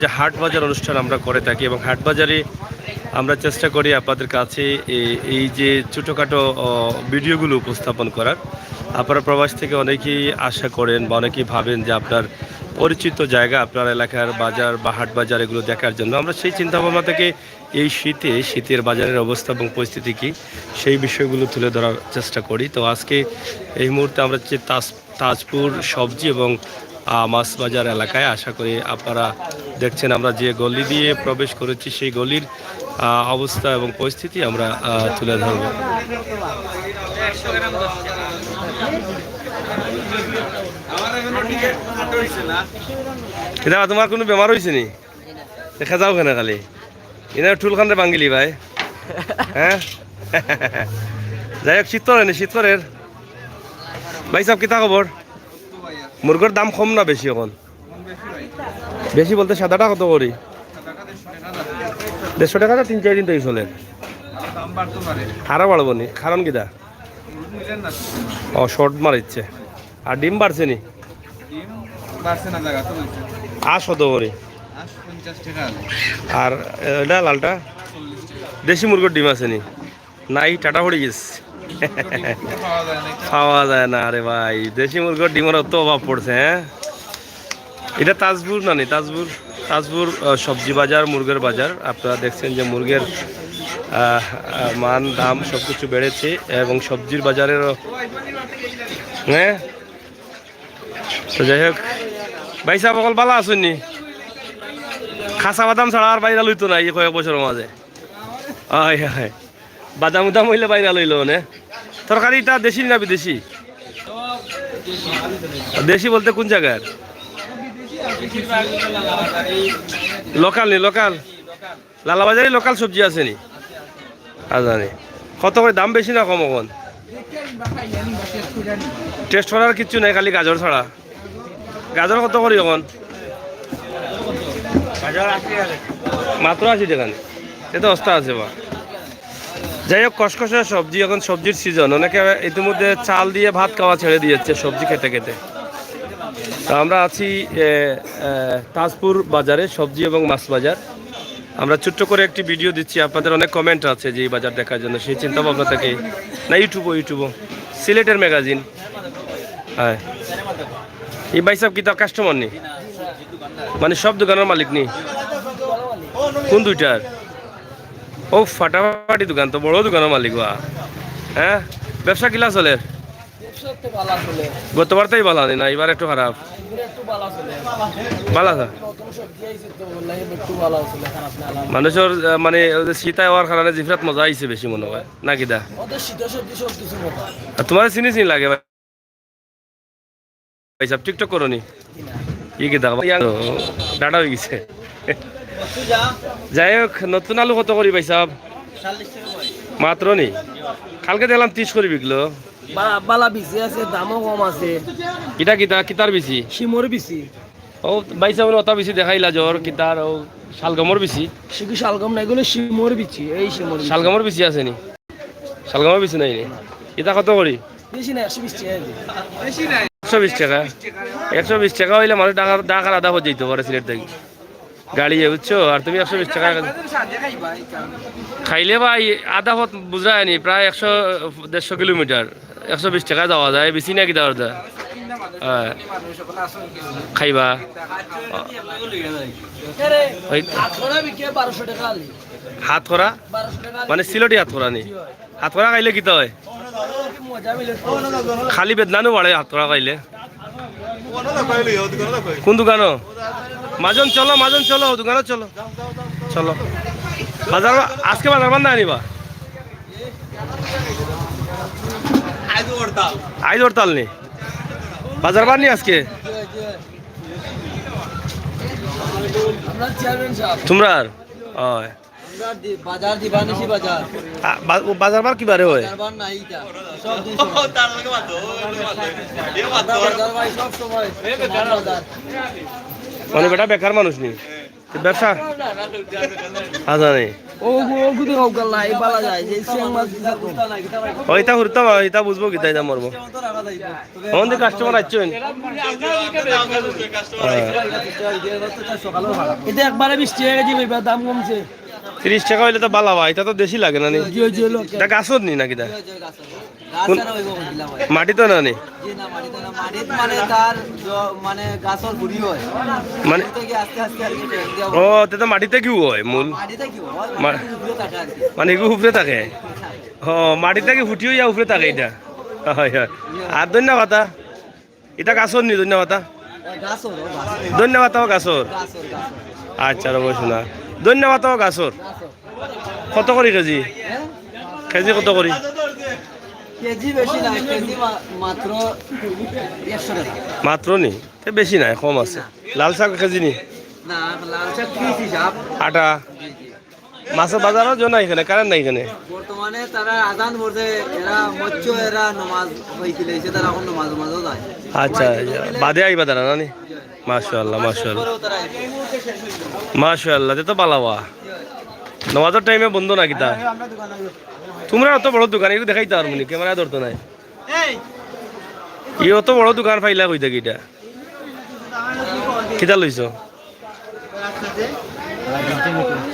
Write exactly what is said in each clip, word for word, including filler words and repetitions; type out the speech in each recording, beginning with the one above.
যে হাট বাজার অনুষ্ঠান আমরা করে থাকি এবং হাট বাজারে আমরা চেষ্টা করি আপনাদের কাছে এই, এই যে ছোটোখাটো, আহ, ভিডিওগুলো উপস্থাপন করার। আপনারা প্রবাস থেকে অনেকেই আশা করেন বা অনেকেই ভাবেন যে আপনার পরিচিত জায়গা, আপনার এলাকার বাজার বা হাট বাজার এগুলো দেখার জন্য। আমরা সেই চিন্তাভাবনা থেকে এই শীতে, শীতের বাজারের অবস্থা এবং পরিস্থিতি কী, সেই বিষয়গুলো তুলে ধরার চেষ্টা করি। তো আজকে এই মুহূর্তে আমরা যে তাজ তাজপুর সবজি এবং, আহ, মাছ বাজার এলাকায়। আশা করি আপনারা দেখছেন আমরা যে গলি দিয়ে প্রবেশ করেছি, সেই গলির, আহ, অবস্থা এবং পরিস্থিতি আমরা, আহ, তুলে ধরব। কিতা, তোমার কোনো বেমার অইছে নি? দেখা যাও কেনে খালি? ইনার টুলখানরে ভাঙ্গিলি ভাই। হ্যাঁ। যাই হোক, শীত করের নি, শীত করের। ভাইসাব, কিতা খবর? মুরগর দাম কম না বেশি অখন? বেশি বলতে সাদাটা কত করি? দেড়শো টেকা তো তিন চাইর দিন তো চলের। আরো বাড়বো নি, কারণ কিতা? ও, শর্ট মারিচ্ছে। আর ডিম বাড়ছে নি? ডিম বাড়ছে না, জাগা তো অইছে। আঁশ কত করি? আঁশ পঞ্চাশ টেকা। আর এটা লালটা? চল্লিশ টেকা। দেশি মুরগর ডিম আছে নি? নাই, টাটা পড়ি গেছে। পাওয়া যায় না। পাওয়া যায় না রে ভাই, দেশি মুরগর ডিমর অত অভাব পড়ছে, হ্যাঁ? এটা তাজপুর না নি? তাজপুর, তাজপুর, আহ, সবজি বাজার, মুরগের বাজার। আপনারা দেখছেন যে মুরগের, আহ, আহ, মান, দাম সব কিছু বেড়েছে এবং সবজির বাজারেরও, হ্যাঁ। তো যাই হোক, ভাইসাব, অকল ভালা আছইন নি? খাসা বাদাম ছাড়া আর বাইরা লইতো না এই কয়েক বছরর মাঝে। হয়, হয়। বাদাম উদাম অইলে বাইরা লইলো নে। তরকারি ইটা দেশি না বিদেশি? দেশি বলতে কোন জাগার? লোকাল নি, লোকাল? লালাবাজারি লোকাল সবজি আছে নি? আচ্ছা নি। কত করি দাম, বেশি না কম অখন? টেস্ট করার কিচ্ছু নাই, খালি গাজর ছাড়া। গাজর কত করি অখন? মাত্র আশি টেকা নি? এ তো সস্তা আছে বা। যাই হোক, খসখসে সবজি, অখন সবজির সিজন। অনেকে ইতিমধ্যে চাল দিয়ে ভাত খাওয়া ছেড়ে দিয়েছে সবজি খেতে খেতে। তো আমরা আছি, এ, এ, তাজপুর বাজারে, সবজি এবং মাছ বাজার। আমরা ছোট্ট করে একটি ভিডিও দিচ্ছি, আপনাদের অনেক কমেন্ট আছে যে এই বাজার দেখার জন্য, সেই চিন্তা ভাবনা থেকে। না, YouTube-ও, YouTube-ও, সিলেটের ম্যাগাজিন। হ্যাঁ, এই ভাইসাব কিতা কাস্টমার নি? মানে সব দোকানর মালিক নি? কোন দুইটার? ও, ফাটাফাটি দোকান তো, বড় দোকানর মালিক বা। হ্যাঁ, ব্যবসা কিলা চলের? ব্যবসা তো ভালা চলের। গতবার তো এই ভালা নি না, এবার একটু খারাপ। এবার একটু ভালা চলের। ভালা চলের। নতুন সবজি আইছে তো, বললাম এবার একটু ভালা চলের, খারাপ না, আলহামদুলিল্লাহ। মানুষর, আহ, মানে, ওই যে শীত আওয়ার কারণে জিফরাত মজা আইছে বেশি মনে হয়, না কিতা? ওদের শীত সবজি সব কিছু মজা। আর তোমার চিনি চিনি লাগে ভাই? ভাইসাব, TikTok করো নি? কি কি দেখো? ইয়ার ডাটা হয়ে গেছে। যাই হোক, নতুন আলু কত করি ভাইসাব? মাত্র নি? কালকে দেখলাম ত্রিশ করি বিকলো। বা-, বালা বিচি আছে, দামও কম আছে। ইটা কিতা, কিতার বিচি? শিমর বিচি। ও, ভাইসাব, ওটা বিচি দেখাইলা, জ্বর কিতার, ও, শালগমর বিচি। শুধু শালগম না, এগুলো শিমর বিচি, এই শিমর বিচি। শালগমর বিচি আছে নি? শালগমর বিচি নাই নি? ইটা কত করি? বেশি না, একশো বিশ টেকা কেজি। একশো বিশ টেকা? একশো বিশ টেকা অইলে মানুষ ঢাকা, ঢাকার আধা পথ যাইতো পারে সিলেট থাকি। গাড়ি, বুঝছো? আর তুমি একশো বিশ টেকা খাইলে ভাই, আধা পথ বুঝায় নি, প্রায় একশো, দেড়শো কিলোমিটার। একশো বিশ টেকা যাওয়া যায়, বেশি নাকি দেওয়া যায়? হ্যাঁ। খাইবা? ওই হাত করা বিকে বারোশো টেকা আলি। হাত করা? বারোশো টেকা আলি। মানে সিলেটি হাত করা নি? জি ভাই। হাত করা খাইলে কিতা হয়? মজা মিলে। খালি বেদনানো বাড়ে হাত করা খাইলে। কোন দোকানো? মাজন চলো, মাজন চলো, দোকানো চলো। চলো। বাজার বা-, আজকে বাজার বন্ধ আনিবা? আইজ হরতাল। আইজ হরতাল নি? বাজার বার নি আজকে? আমরা চেয়ারম্যান সাহেব। তোমরা আর? অয়। আমরা দি-, বাজার দিবানিশি বাজার। আ, বা-, ও বাজার বার কি বারে হয়? বাজার বার নাই ইটা। সব দিন সমান। আমরা বাজার ভাই সব সময় সমান বাজার। মানে বেটা বেকার মানুষ নি? তো ব্যবসা? আচ্ছা, নেই। ও গো, ও গো, দেখো, গাল্লা, এই বালা যায়, যে শিং মাছ দিছে তো। ও, ইতা হুরতাম, ইতা বুঝবো কিতা, ইতা মরবো। অখন তো কাস্টমার আইছইন। হ্যাঁ। ইটা একবারে বিশ টেকা কেজি, ভাই, দাম কমছে। তিরিশ টেকা অইলে তো বালা অয়, ইতা তো দেশি লাগে না নি? জি, জি, লোক। ইতা গাছর নি নাকি ইতা? গাছর অইবো কইলাম ভাই। মাটিত না নি? জি না, মাটিত না। মাটিত মানে তার জ-, মানে গাছর গুড়ি অয়। মানে মাটি থাকি আস্তে আস্তে আর কি ফেল দিয়া ও, তে তো মাটিত থাকিউ অয় মূল। মাটি থাকিউ অয়, মা-, মাটির উপরে থাকে আর কি। মানে ইগু উপরে থাকে? ও, মাটি থাকি ফুটি অইয়া উপরে থাকে ইটা। হয়, হয়। আর ধইন্যা পাতা? ইটা গাছর নি ধইন্যা পাতা? গাছর, ও গাছর। ধইন্যা পাতাও গাছর? গাছর, গাছর। আচ্ছা, রবো শোনা। ধইন্যা পাতাও গাছর? গাছর। কত করি কেজি? হ্যাঁ? কেজি কত করি? কেজি বেশি না, কেজি মা-, মাত্র একশো টাকা। মাত্র নি? তে বেশি নাই, কম আছে। লাল শাক কেজি নি? না, লাল শাক পিস হিসাব। আটা। জি, জি। মাছর বাজারও যাও না ইখানে, কারেন্ট নাই ইখানে। বর্তমানে তারা আজান পড়ছে, এরা মৎস্য, এরা নমাজ হইতে লেগেছে, তারা এখন নমাজ, নমাজও যায়। আচ্ছা, বাদে আইবা তারা, না নি? মাশাআল্লাহ, মাশাআল্লাহ। পরেও তারা আইবে। মাশাআল্লাহ, তে তো বালা অয়। নমাজর টাইমে বন্ধ না কিতা? তোমরা অত বড় দোকান, একটু দেখাইতা পারমু নি, ক্যামেরা ধরতো নাই। ই অত বড় দোকান পাইলা কই থাকি ইটা? কিতা লইছো?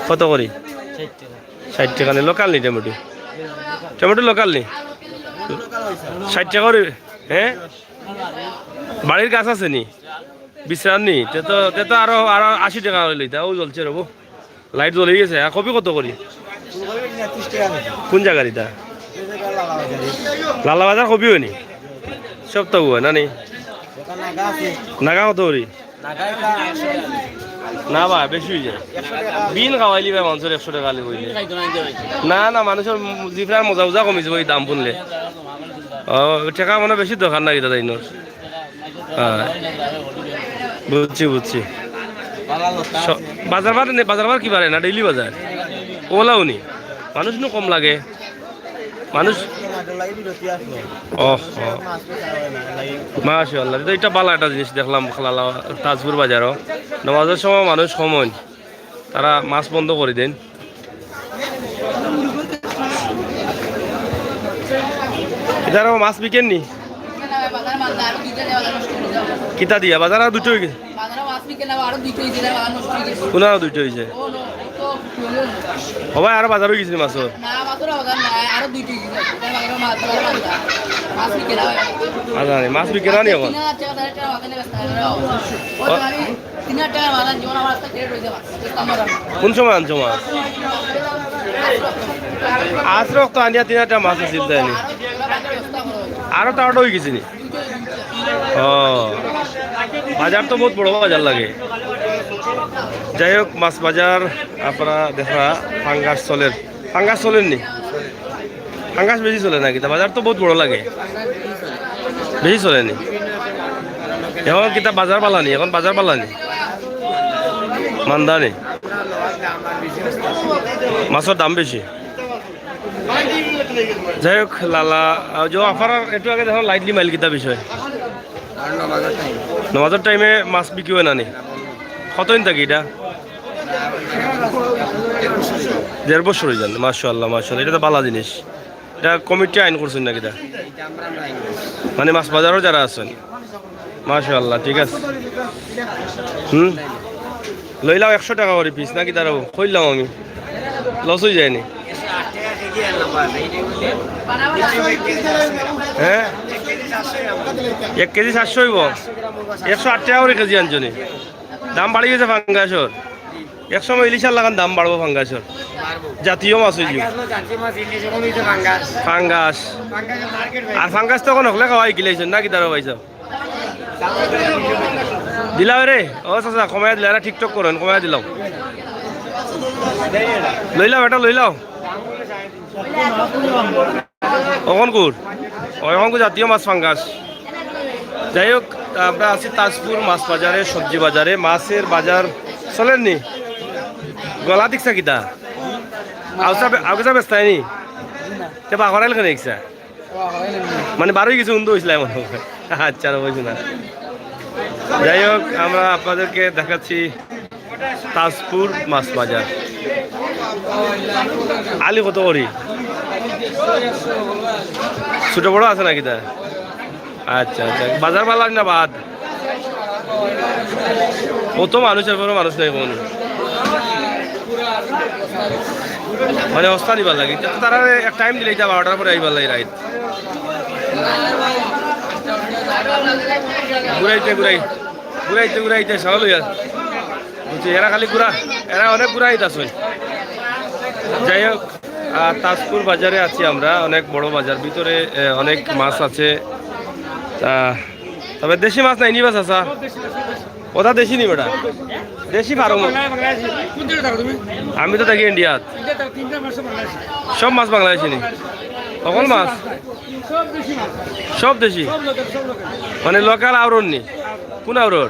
কত করি? ষাইট টেকা নি? লোকাল নি টমেটো? টমেটো লোকাল নি? ষাইট টেকা করি? হ্যাঁ? বাড়ির গাছ আছে নি? বিশ্রাম নি? তে তো, তে তো আরো, আরো আশি টেকা অইলো ইতা। ও জ্বলছে রবো। লাইট জ্বলি গেছে। আর কপি কত করি? কোন জাগার ইতা? লালা বাজার কপি অয় নি? সব তো অয় না নি? নাগা কত করি? না বা, বেশি অই যায়। বিন খাওয়াইলি বা মানষর একশো টেকা আলি অইলে। না, না, মানষর জিফরার মজা উজা কমিছে অউ দাম হুনলে। ও, টেকা মানে বেশি দরকার না কিতা তাইনর। হ্যাঁ। বুঝছি, বুঝছি। স-, বাজার বার নে-, বাজার বার কি বারে না, ডেইলি বাজার? অলাউ নি? মানুষ নু কম লাগে। মানুষ। ওহ, ও। মাশাআল্লাহ। তো ইটা বালা একটা জিনিস দেখলাম, খালালা তাজপুর বাজারও। নমাজর সময় মানুষ কম অইন। তারা মাছ বন্ধ করি দেইন। ইতারাও মাছ বিকের নি? কিতা দিয়া? বাজার আর দুইটা অই গেছে। কোন আরো দুইটা অইছে? ও ভাই, আরো বাজার অই গেছে নি মাছর? আচ্ছা, মাছ বিকের না নি এখন? তিন হাজার টাকা বাজার, জীবন আমার আস্তে ক্রেডিট অই যাবে। কোন সময় আনছো মাছ? আজ রক্ত আনিয়া তিন হাজার মাছ আছিল, তাই নি? আরো টাউট অই গেছে নি? ও, বাজার তো বহুত বড় বাজার লাগে। যাই হোক, মাছ বাজার আপনারা দেখা, ফাঙ্গাস চলের, ফাঙ্গাস চলের নি? ফাঙ্গাস বেশি চলে নাকি? তা বাজার তো বহুত বড় লাগে। বেশি চলে নি? এখন কিতা বাজার বালা নি? এখন বাজার বালা নি? মান্দা নি? মাছর দাম বেশি। যাই হোক, লালা, আহ, যে আপনারা একটু আগে দেখো লাইটলি মাইল কিতা বিষয়? নমাজর টাইমে মাছ বিক্রি অয় না নি? কতদিন থাকি ইটা? দেড় বছর অই যার। মাশাআল্লাহ, মাশাআল্লাহ, ইটা তো বালা জিনিস। ইটা কমিটি আইন করছইন নাকি ইটা? মানে মাছ বাজারও যারা আছইন। মাশাআল্লাহ, ঠিক আছে। হুম, লইলাও একশো টাকা করি পিস নাকি? দাঁড়াও, কইলাম আমি, লস অই যায় নি? হ্যাঁ, এক কেজি সাতশো অইবো। একশো আট টাকা করি কেজি আনছো নি? দাম বাড়ি গেছে ফাঙ্গাসর। এক সময় ইলিশর লাখান দাম বাড়বো ফাঙ্গাসর। জাতীয় মাছ অইযিবো। ফাঙ্গাস। আর ফাঙ্গাস তো অখন হকলে খাওয়া হিকিলাইছইন নাকি তারা পয়সা? দিলাও রে, ও চাচা, কমাইয়া দিলাও, এরা TikTok করইন, কমাইয়া দিলাও। লইলাও, এটা লইলাও। অখন কুর? ও, অখন কুর জাতীয় মাছ ফাঙ্গাস। যাই হোক, আমরা আছি তাজপুর মাছ বাজারে, সবজি বাজারে। মাছের বাজার চলের নি? গলা দেখছা কিতা? আউসা বে-, আউসা বেচতায় নি? তে বা করাইল কেনে দেখছা? মানে বারোই কিছু উন্দু হইছিল এমন। আচ্ছা, আর বলছি না। যাই হোক, আমরা আপনাদেরকে দেখাচ্ছি তাজপুর মাছ বাজার। আলি কত করি? ছোট বড় আছে নাকি তা? আচ্ছা, আচ্ছা। বাজার ভালা না বাদ? অত মানুষ, এরপরও মানুষ নাই কোন। মানে, অস্তা নিবার লাগে। এটা তো তারা এক টাইম দিলে, এটা বারোটার পরে আইবার লাগে রাইত। ঘুরাইতে ঘুরাই, ঘুরাইতে ঘুরাইতে সকাল হইয়া। বুঝছি, এরা খালি ঘুরা, এরা অনেক ঘুরাইত আছে। যাই হোক, আহ, তাজপুর বাজারে আছি আমরা, অনেক বড় বাজার, ভিতরে, আহ, অনেক মাছ আছে। আহ, তবে দেশি মাছ নাই নি বা চাচা? ওটা দেশি নি বেটা? দেশি ফার্ম। বাংলাদেশি। কোন দেশে থাকো তুমি? আমি তো থাকি ইন্ডিয়াত। ইন্ডিয়াত থাকো, তিনটা মাস বাংলাদেশি। সব মাছ বাংলাদেশি নি? সকল মাছ? সব দেশি মাছ। সব দেশি? সব লোকাল, সব লোকাল। মানে লোকাল আওরর নি? কোন আওরর?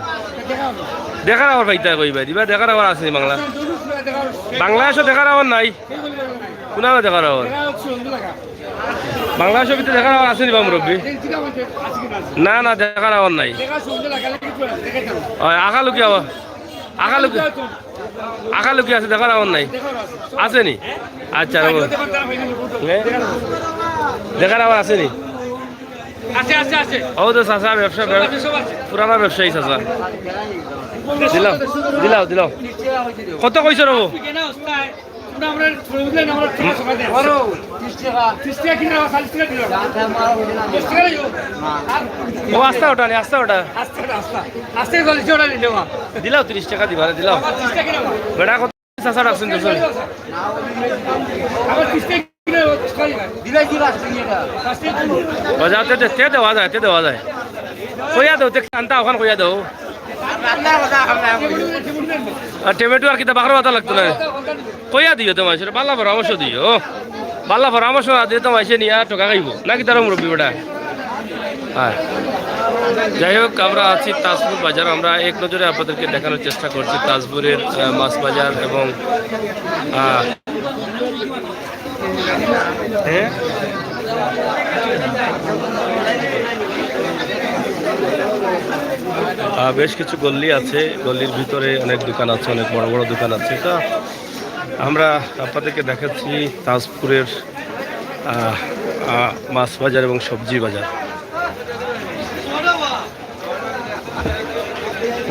দেখার আওর পাইতা কই ভাই? দিবা দেখার আওর আছে নি বাংলা? বাংলাদেশও দেখার আওর নাই? কোন আওর দেখার আওর? বাংলাদেশর ভিতরে দেখার আওর আছে নি বা মুরব্বি? না, না, দেখার আওর নাই। ওই আঁকালুকি আওর, আঁকালুকি, আঁকালুকি আছে, দেখার আওর নাই। আছে নি? আচ্ছা, রে বাবা। এ? দেখার আওর আছে নি? আছে, আছে, আছে। ও তো চাচা ব্যবসা, ব্যব-, পুরানা ব্যবসায়ী চাচা। দিলাও, দিলাও, দিলাও। কত কইছো রে বাবু? ও আস্তা ওটা নি, আস্তা ওটা। দিলাও তিরিশ টাকা দিবা রে, দিলাও। বেটা কত চাচা ডাকছেন, দেখছেন? বাজার তে, তে দেওয়া যায়, তে দেওয়া যায়। কইয়া দেও, তে আনতা ওখান কইয়া দেও। আর টমেটো আর কিতা বাখরা পাতা লাগতো না। কইয়া দিও তো মাইনষরে, বালা পরামর্শ দিও। বালা পরামর্শ না দিলে তো মাইনষে নিয়া ঠকা খাইবো। নাকি তারা মুরব্বি বেটা? হ্যাঁ। যাই হোক, আমরা আছি তাজপুর বাজার। আমরা এক নজরে আপনাদেরকে দেখানোর চেষ্টা করছি তাজপুরের, আহ, মাছ বাজার এবং, আহ, হ্যাঁ? আহ, বেশ কিছু গল্লি আছে, গল্লির ভিতরে অনেক দোকান আছে, অনেক বড় বড় দোকান আছে। তো আমরা আপনাদেরকে দেখাচ্ছি তাজপুরের, আহ, আহ, মাছ বাজার এবং সবজি বাজার।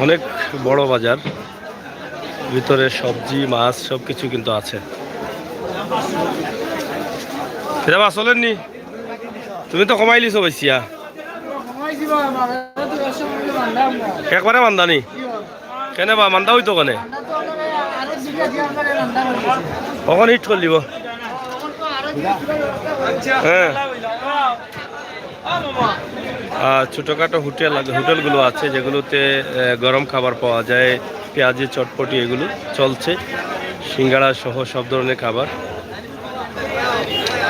অনেক বড় বাজার, ভিতরে সবজি, মাছ সব কিছু কিন্তু আছে। এটা বা চলেননি, তুমি তো কমাইলিছো বেশিয়া। একবারে মান্দা নি? কেনে বা মান্দা হইতো কেনে? কখন হিট করলিব? হ্যাঁ। আহ, ছোটোখাটো হোটেল, হোটেলগুলো আছে যেগুলোতে, আহ, গরম খাবার পাওয়া যায়, পেঁয়াজি, চটপটি এগুলো চলছে, সিঙ্গাড়া সহ সব ধরনের খাবার।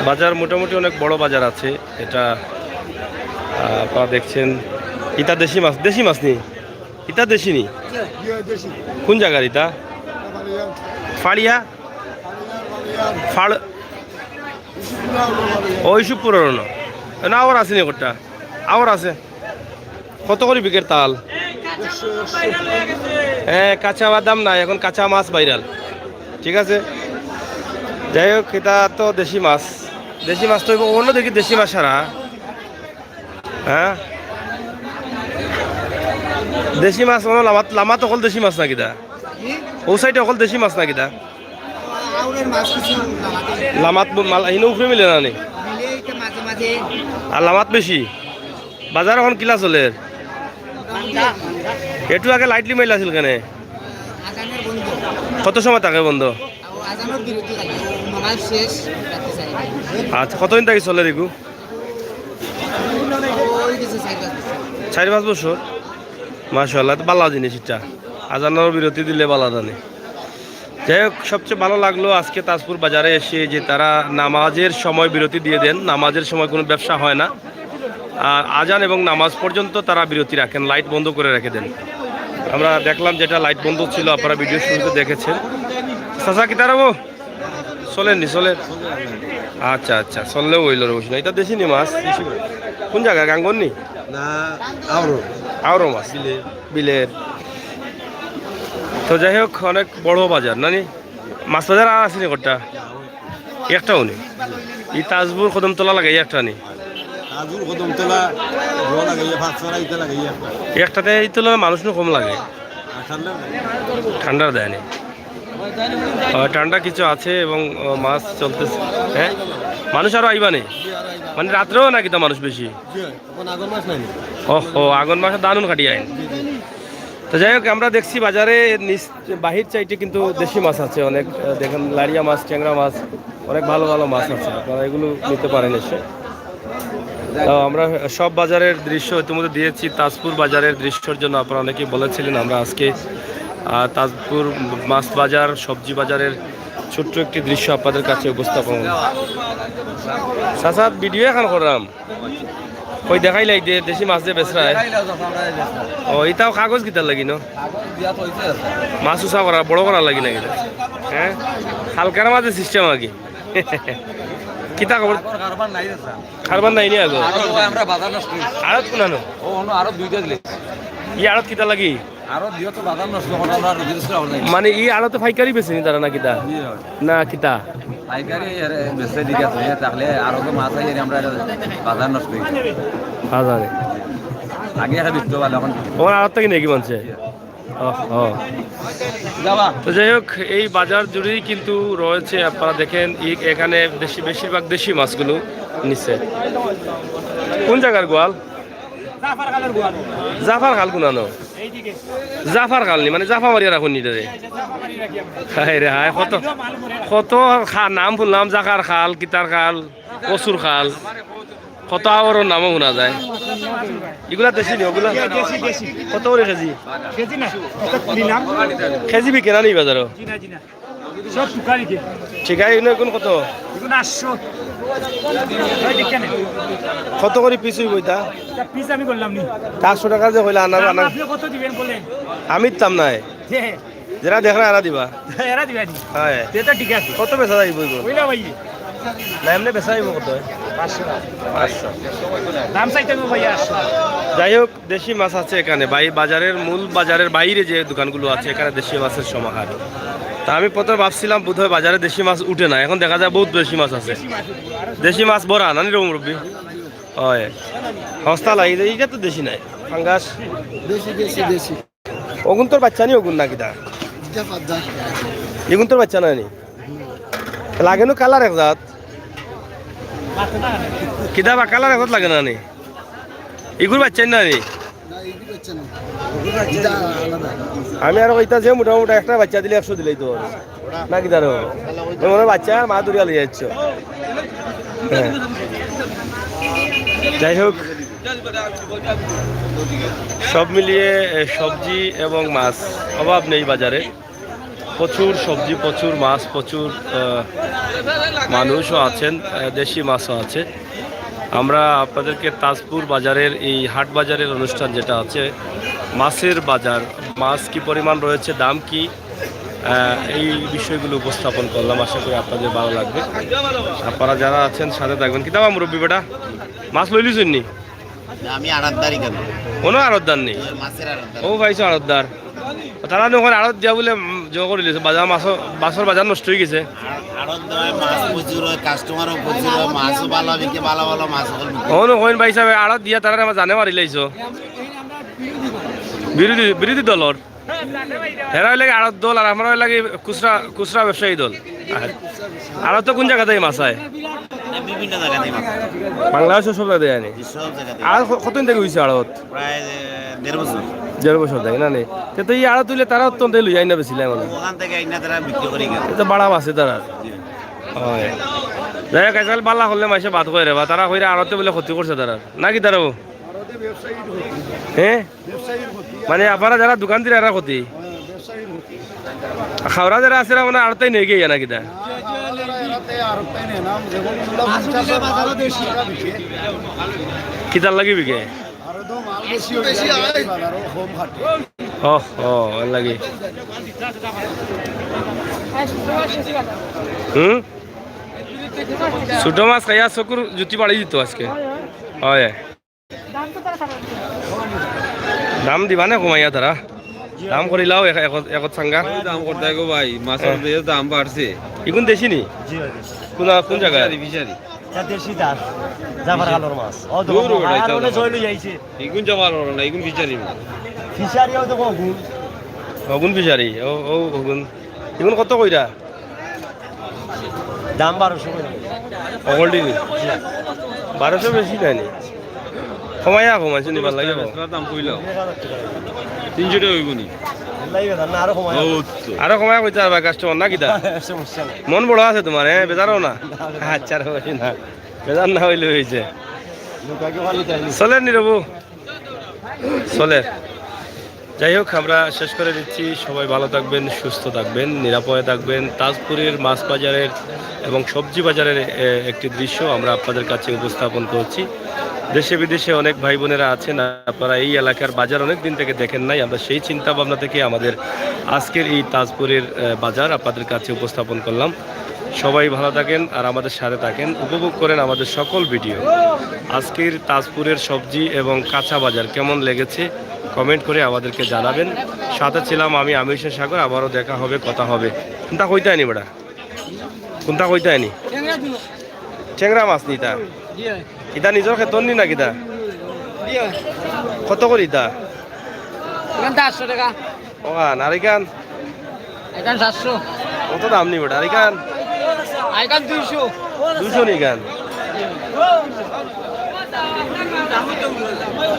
বাজার মোটামুটি অনেক বড় বাজার আছে। এটা, আহ, আপনারা দেখছেন, ইতা দেশি মাছ, দেশি মাছ নি? ইতা দেশি নি? কোন জাগার ইতা? ফাড়িয়া? ফাড়-, ও, ইসুপুরর না। না, আবার আছে নি একটা? আবার আছে। কত করি বিকের তাল? হ্যাঁ, কাঁচা বাদাম নাই, এখন কাঁচা মাছ ভাইরাল। ঠিক আছে, যাই হোক, এটা তো দেশি মাছ। দেশি মাছ তো অইবো, অন্য দেখি দেশি মাছ সারা। হ্যাঁ, দেশি মাছ মানে লামাত, লামাত অকল দেশি মাছ না কিতা? ও সাইডে অকল দেশি মাছ না কিতা? আউরের মাছ কিছু লামাতে। লামাত ব-, মাল-, হিনো উপরে মিলে না নি? মিলে এটা মাঝে মাঝে। আর লামাত বেশি? বাজার এখন কিলা চলের? একটু আগে লাইটলি মাইল আছিল কেনে? আজানের বন্ধ। কত সময় থাকে বন্ধ? আজানের বিরতি থাকে। নামাজ শেষ, রাত্রে চারি বাজে। আচ্ছা, কতদিন থাকি চলের এগু? ওই গেছে চার পাঁচ বছর। চার পাঁচ বছর? মাশাআল্লাহ, তো ভালা জিনিস এটা। আজানের বিরতি দিলে ভালা জানে। যাই হোক, সবচেয়ে ভালো লাগলো আজকে তাজপুর বাজারে এসে যে তারা নামাজের সময় বিরতি দিয়ে দেন, নামাজের সময় কোনো ব্যবসা হয় না। আর আজান এবং নামাজ পর্যন্ত তারা বিরতি রাখেন, লাইট বন্ধ করে রেখে দেন। আমরা দেখলাম যেটা লাইট বন্ধ ছিল, আপনারা ভিডিও শুরুতে দেখেছেন। চাচা, কিতা রে বা? চলের নি, চলের। আচ্ছা, আচ্ছা, চললেও অইলো রে, বুঝি না। এটা দেশি নি মাছ? কোন জাগা, গাঙ্গন নি? না, আওরো। আওরো মাছ। বিলের। বিলের। তো যাই হোক, অনেক বড় বাজার, না নি? মাছ বাজার আর আছে নি কোনটা? একটাও নেই। এই তাজপুর কদমতলা লাগাই একটা নি। তাজপুর কদমতলা, গো লাগাইয়া, পাঁচছড়া ইটা লাগাইয়া একটা। একটাতে এই তুলনায় মানুষ নু কম লাগে। আর ঠান্ডা নাই। ঠান্ডার দেয় নি। ও, ঠান্ডা কিছু আছে এবং, ও, মাছ চলতেছে। হ্যাঁ, মানুষ আরো আইবা নি? মানে রাত্রেও নাকি তা মানুষ বেশি? জি, এখন আগর মাছ নাই। ওহো, আগর মাসে দানুন কাটি আইন। তো যাই হোক, আমরা দেখছি বাজারে নিচ, বাহির সাইডে কিন্তু দেশি মাছ আছে অনেক। আহ, দেখেন, লাড়িয়া মাছ, ট্যাংরা মাছ, অনেক ভালো ভালো মাছ আছে, আপনারা এগুলো নিতে পারেন এসে। তো আমরা সব বাজারের দৃশ্য ইতিমধ্যে দিয়েছি। তাজপুর বাজারের দৃশ্যর জন্য আপনারা অনেকেই বলেছিলেন, আমরা আজকে, আহ, তাজপুর মাছ বাজার, সবজি বাজারের ছোট্ট একটি দৃশ্য আপনাদের কাছে উপস্থাপন। চাচা, ভিডিও এখন করলাম। কই দেখাইলাই দে-, দেশি মাছ যে বেচরায়। ও, ইতাও কাগজ কিতার লাগি ন? মাছ উঁচা করা, বড় করা লাগি নাকি? হ্যাঁ, হালকার মাঝে সিস্টেম আগে। কিতা খবর? কারবার নাই রে স্যার। কারবার নাই নি আগো? আরো তো ভাই আমরা বাজার নষ্ট হইছে। আড়ত কোনানো? ও, অন্য আরো দুইটা দিলে। ই আড়ত কিতা লাগি? আরো দিও তো বাজার নষ্ট, ওটা আমরা রুজি নষ্ট করবো না। মানে ই আড়তে পাইকারি বেচে নি তারা না কিতা? জি হয়। না কিতা? পাইকারি এর বেচে ঠিক আছে, তাহলে আরো তো মাছ আই, এর আমরা এটা বাজার নষ্ট হয়ে গেছে। বাজারে। আগে একটা বিক্রি ভালো, এখন ওর আড়ত থেকে নাকি মানছে? জি। ও, ও। যাবা। তো যাই হোক, এই বাজার জুড়েই কিন্তু রয়েছে, আপনারা দেখেন, ই-, এখানে দেশি, বেশিরভাগ দেশি মাছগুলো নিচ্ছে। কোন জায়গার গোয়াল? জাফার খালর গোয়াল। জাফার খাল কোনানো? এইদিকে। জাফার খাল নি, মানে জাফা মারিয়া রাখুন নি রে? এই যে জাফা মারি রাখি আমরা। হায় রে হায়, কত, কত খা-, নাম শুনলাম, জাকার খাল, কিতার খাল, কচুর খাল, কত আওয়ারর নামও শোনা যায়। এগুলা দেশি নি, ওগুলা? দেশি, দেশি। কত করে কেজি? কেজি না, এটা নিলাম। কেজি বিকে না নি বাজারো? জি না, জি না। সব টুকারি কে। ঠিক আছে, এগুলো এখন কত? এগুলো আটশো। ভাই, দেখে নেন। কত করে পিস হইব এটা? এটা পিস আমি করলাম নি। আটশো টাকা যে হইলে আনার, দাম আনার। আপনি কত দিবেন বলেন? আমি দিতাম নাই। হ্যাঁ। যারা দেখরা এরা দিবা। এরা দিবা নি? হ্যাঁ। এটা ঠিক আছে। কত বেচা যাইব এগুলো? ওই না ভাই। না, এমনি বেচা যাইব কত? পাঁচশো। পাঁচশো। দাম চাইতে হবে ভাই, আটশো। যাই হোক, দেশি মাছ আছে এখানে, বাই-, বাজারের, মূল বাজারের বাইরে যে দোকানগুলো আছে, এখানে দেশি মাছের সমাহার। তা আমি প্রথমে ভাবছিলাম বোধহয় বাজারে দেশি মাছ উঠে না, এখন দেখা যায় বহুত দেশি মাছ আছে। দেশি মাছ ভরা, নানি রে মুরব্বি? হয়। হস্তা লাগে যে, ইটা তো দেশি নাই, ফাঙ্গাস। দেশি, দেশি, দেশি। অগুন তোর বাচ্চা নি, অগুন না কিতা? ইটা পাদ্দা। এগুন তোর বাচ্চা না নি? লাগে নু কালার এক জাত। কিতা বা কালার এক জাত লাগে না নি? ইগুর বাচ্চা না নি? না, ইগুর বাচ্চা না। ইটা আলাদা। আমি আরো কইতা যে মোটামুটি একটা বাচ্চা দিলে একশো দিলেই তো। না কিতা রে? তোমার বাচ্চা আর মা দূরে লইয়া যাচ্ছ। হ্যাঁ। যাই হোক, সব মিলিয়ে, এ, সবজি এবং মাছ অভাব নেই বাজারে। প্রচুর সবজি, প্রচুর মাছ, প্রচুর, আহ, মানুষও আছেন, আহ, দেশি মাছও আছে। আমরা আপনাদেরকে তাজপুর বাজারের এই হাট বাজারের অনুষ্ঠান যেটা আছে, মাছের বাজার, মাছ কি পরিমাণ রয়েছে, দাম কি, আহ, এই বিষয়গুলো উপস্থাপন করলাম। আশা করি আপনাদের ভালো লাগবে। আপনারা যারা আছেন সাথে থাকবেন। কিতা বা মুরব্বি বেটা, মাছ লইলিছইন নি? না, আমি আড়তদারি করি। কোনো আড়তদার নেই? মাছের আড়তদার। ও ভাই, আড়তদার। তারা যখন আড়ত দিয়া বলে, উম, জো করে দিয়েছে, বাজার মাছ, মাছের বাজার নষ্ট হয়ে গেছে। আড়ত দেওয়ায় মাছ প্রচুর হয়, কাস্টমারও প্রচুর হয়, মাছও ভালো বিকে, ভালো ভালো মাছ সকল বিকে। অনো কইন ভাই সাহেব, আড়ত দিয়া তারা আমার জানে মারি লাইছো। বিরোধী, বিরোধী দলর। হেরা হইলে কি আড়ত দল আর আমরা হইলে কি খুচরা, খুচরা ব্যবসায়ী দল। আর আড়ত তো কোন জায়গাতেই মাছ হয়? বিভিন্ন জায়গাতেই মাছ হয়। বাংলাদেশে সব জায়গায় আনি। সব জায়গাতেই। আর ক-, কতদিন থেকে হইছে আড়ত? প্রায়, এ, দেড় বছর। দেড় বছর থেকে না নি? তে তো এই আড়ত তুলে তারা অত্যন্ত লই যায় না বেশি লাগে মনে হয়। ওখান থেকে আইনা তারা বিক্রি করে গেল। এ তো বাড়া আছে তারা। জি। হয়। যাই হোক, আজকাল বালা করলে মাইসে বাদ করে রে বা, তারা কইরা আড়তে বলে ক্ষতি করছে তারা। নাকি তারা ও? হ্যাঁ? মানে আপনারা যারা দোকান দিলে এরা ক্ষতি? খাওরা যারা আছে এরা মানে আড়তে নিয়ে গিয়ে নাকি তা? কিতার লাগি বিকে? ও, ও, এর লাগি। হুম? ছোট মাছ খাইয়া চকুর জুতি বাড়ি দিত আজকে। হয়। দাম দিবা না কমাইয়া তারা? দাম করিলাও এক-, একত, একত চাঙ্গা। দাম করতে গো ভাই, মাছর হ্যাঁ। যে দাম বাড়ছে। ইগুন দেশি নি? জি ভাই, দেশি। কোন, কোন জায়গা? Fishery, fishery. এটা দেশি দাস, জাফর আলুর মাছ। ও তো দূর বাবা, ওটা, আর এটা ওটা দাম। জয় লই আইছে। ইগুন জাফর আলুর না, ইগুন ফিশারি মাছ। ফিশারি ও তো কগুন। অগুন ফিশারি, ও, ও, অগুন। ইগুন কত কইরা? দাম বারোশো কইরা। অগলডি নি? বারোশো বেশি নায় নি? কমাইয়া কমাইছো নি, ভালা লাগে। বেচরার দাম কইলাও। তিনশো টাকা অইব নি? লাগবে না, না, আরো কমাই। ও তো। আরো কমাইয়া কইতা পারবা কাস্টমার, না কিতা? সমস্যা নাই। মন বড় আছে তুমার, হ্যাঁ, বেজারও না। আচ্ছা, রে, অইছে না। বেজার না অইলে অইছে। লোকাকে ভালো চাইনি। চলের নি রে বা। চলের। যাই হোক, আমরা শেষ করে দিচ্ছি। সবাই ভালো থাকবেন, সুস্থ থাকবেন, নিরাপদে থাকবেন। তাজপুরের মাছ বাজারের এবং সবজি বাজারের, এ, একটি দৃশ্য আমরা আপনাদের কাছে উপস্থাপন করছি। দেশে বিদেশে অনেক ভাই বোনেরা আছেন, আপনারা এই এলাকার বাজার অনেক দিন থেকে দেখেন নাই। আমরা সেই চিন্তা ভাবনা থেকে আমাদের আজকের এই তাজপুরের, এ, বাজার আপনাদের কাছে উপস্থাপন করলাম। সবাই ভালো থাকেন আর আমাদের সাথে থাকেন, উপভোগ করেন আমাদের সকল ভিডিও। আজকের তাজপুরের সবজি এবং কাঁচা বাজার কেমন লেগেছে কমেন্ট করে আমাদেরকে জানাবেন। সাথে ছিলাম আমি, আমির হোসেন সাগর। আবারও দেখা হবে, কথা হবে। কুনটা কইতায় নি বেটা? কুনটা কইতায় নি? টেংরা মাছ নি ইতা? ইতা নিজর খেতর নি না কিতা? কত করি ইতা? ইখান তো আটশো টাকা। ওখান, আর ইখান? ইখান সাতশো। কত দাম নি বেটা? আর ইখান? আর ইখান দুইশো। দুইশো নি ইখান?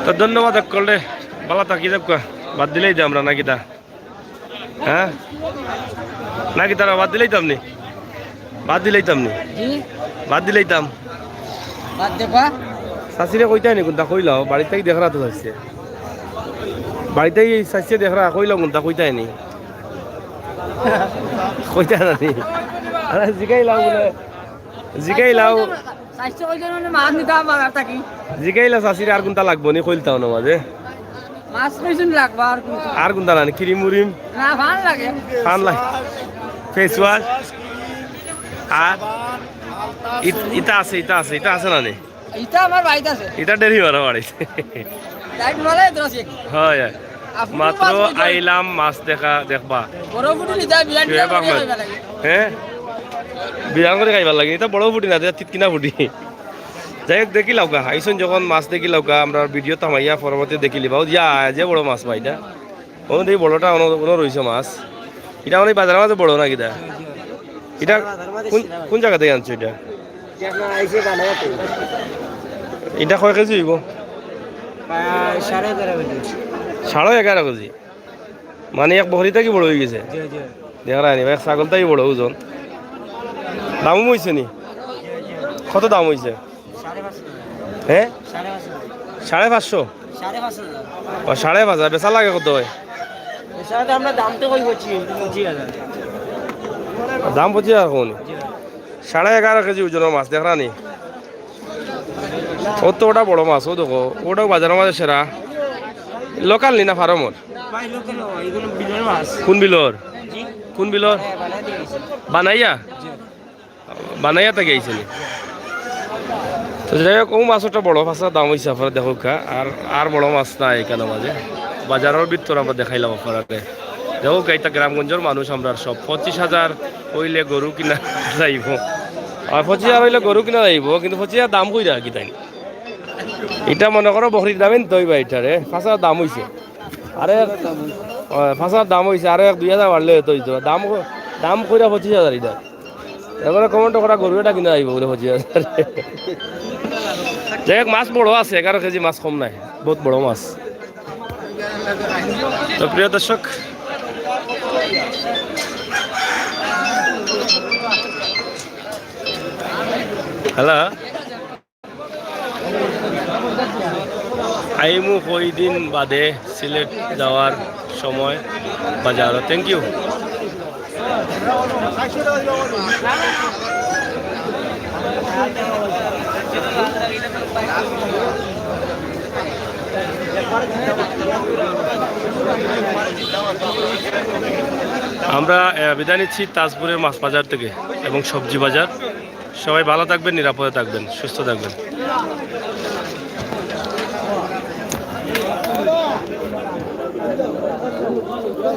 তো ধন্যবাদ হকলরে। ভালা থাকি যাউক্কা। বাদ দিলাইতাম আমরা না কিতা? হ্যাঁ? না কিতা রে, বাদ দিলাইতাম নি? বাদ দিলাইতাম নি? জি? বাদ দিলাইতাম। বাদ দেবা? চাচিরে কইতায় নি কুনটা কইলাও, বাড়িত থাকি দেখরা তো চাচিয়ে। বাড়িত থাকি চাচিয়ে দেখরা, কইলাও কুনটা কইতায় নি? কইতায় না নি? আরে জিগাইলাও বুলে, জিগাইলাও। চাইরশো কইজন মানে মাছ নিতাম বাজার থাকি। জিগাইলা চাচিরে আর কুনটা লাগবো নি, কইলতাও না মাঝে। মাছ কইজন লাগবো আর কুনটা? আর কুনটা না নি? ক্রিম উরিম? না, ফান লাগে। ফান লাগে। Face wash? আর ইত-, ইতা আছে, ইতা আছে, ইতা আছে না নি? ইটা আমার বাড়িত আছে। ইটা ডেরি বারো বাড়িত। লাইট মালাই তো আছে। হয়, হয়। আপনি মাত্র মাছ কইছেন। আইলাম মাছ দেখা, দেখবা। বড় ফুটি নিতা বিরাট শুয়েব বিরাট আহমেদ। খাইবা লাগে। হ্যাঁ? বিরাট করি খাইবার লাগে। ইটা বড় ফুটি না, ইটা তিতকিনা ফুটি। যাই হোক, দেখিলাউক্কা। আইছইন যখন মাছ দেখিলাউক্কা, আমরা ভিডিও থামাইয়া পরবর্তী দেখিলিবা। ও ইয়া, যে বড় মাছ ভাই ইটা। অনো দেখি বড়টা, অনো, অনো রইছে মাছ। ইটা অনো বাজারর মাঝে বড় না কিতা? ইটা কুন, কুন জাগা থাকি আনছো ইটা? ইটা কয় কেজি অইবো? প্রায় সাড়ে এগারো কেজি। সাড়ে এগারো কেজি? মানে এক বকরি থাকি বড় অইগেছে? জি, জি। দেখরায় নি, এক ছাগল থাকি বড় ওজন। দামও অইছে নি? কত দাম অইছে? সাড়ে পাঁচশো টাকা। হ্যাঁ? সাড়ে পাঁচশো টাকা। সাড়ে পাঁচশো? সাড়ে পাঁচ হাজার। ও, সাড়ে পাঁচ হাজার। বেচা লাগে কত অয়? বেচা তো আমরা দাম তো কই করছি, পঁচিশ হাজার। দাম পঁচিশ হাজার কইন? জি। সাড়ে এগারো কেজি ওজনর মাছ, দেখরা নি? ও তো ওটা বড় মাছ, ও দেখো, ওটাও বাজারর মাঝে সেরা। লোকাল নি না ফার্মর? ভাই, লোকাল নয়, এগুলো বিলের মাছ। কুন বিলর? জি। কুন বিলর? হ্যাঁ, বানাই দিয়ে গেছি। বানাইয়া? জি। বানাইয়া থাকি আইছে নি? তো যাই হোক, ও মাছ ওটা বড়, পাঁচটা দাম অইছে, আপনারা দেখউক্কা। আর, আর বড় মাছ নাই ইখানর মাঝে। বাজারর ভিতর আমরা দেখাইলাম আপনারারে। দেখউক্কা, ইটা গ্রামগঞ্জর মানুষ আমরার সব। পঁচিশ হাজার অইলে গরু কিনা যাইবো। আর পঁচিশ হাজার অইলে গরু কিনা যাইবো, কিন্তু পঁচিশ হাজার দাম কইরা কিতা নি? ইটা মনে করো বকরির দামে নিতে অইবা ইটারে, পাঁচ হাজার দাম অইছে। আরে, অয়, পাঁচ হাজার দাম অইছে, আরো এক দুই হাজার বাড়লে অইতো অইতো। দাম ক-, দাম কইরা পঁচিশ হাজার ইটা। এবারে comment করা গরু এটা কিনা আইবো বুলে পঁচিশ হাজার। যাই হোক, মাছ বড় আছে, এগারো কেজি মাছ কম নায়, বহুত বড় মাছ। তো প্রিয় দর্শক, হ্যালো। আইমু কয়দিন বাদে সিলেট যাওয়ার সময় বাজারো। Thank you। আমরা, আহ, বিদায় নিচ্ছি তাজপুরের মাছ বাজার থেকে এবং সবজি বাজার। সবাই ভালো থাকবেন, নিরাপদে থাকবেন, সুস্থ থাকবেন।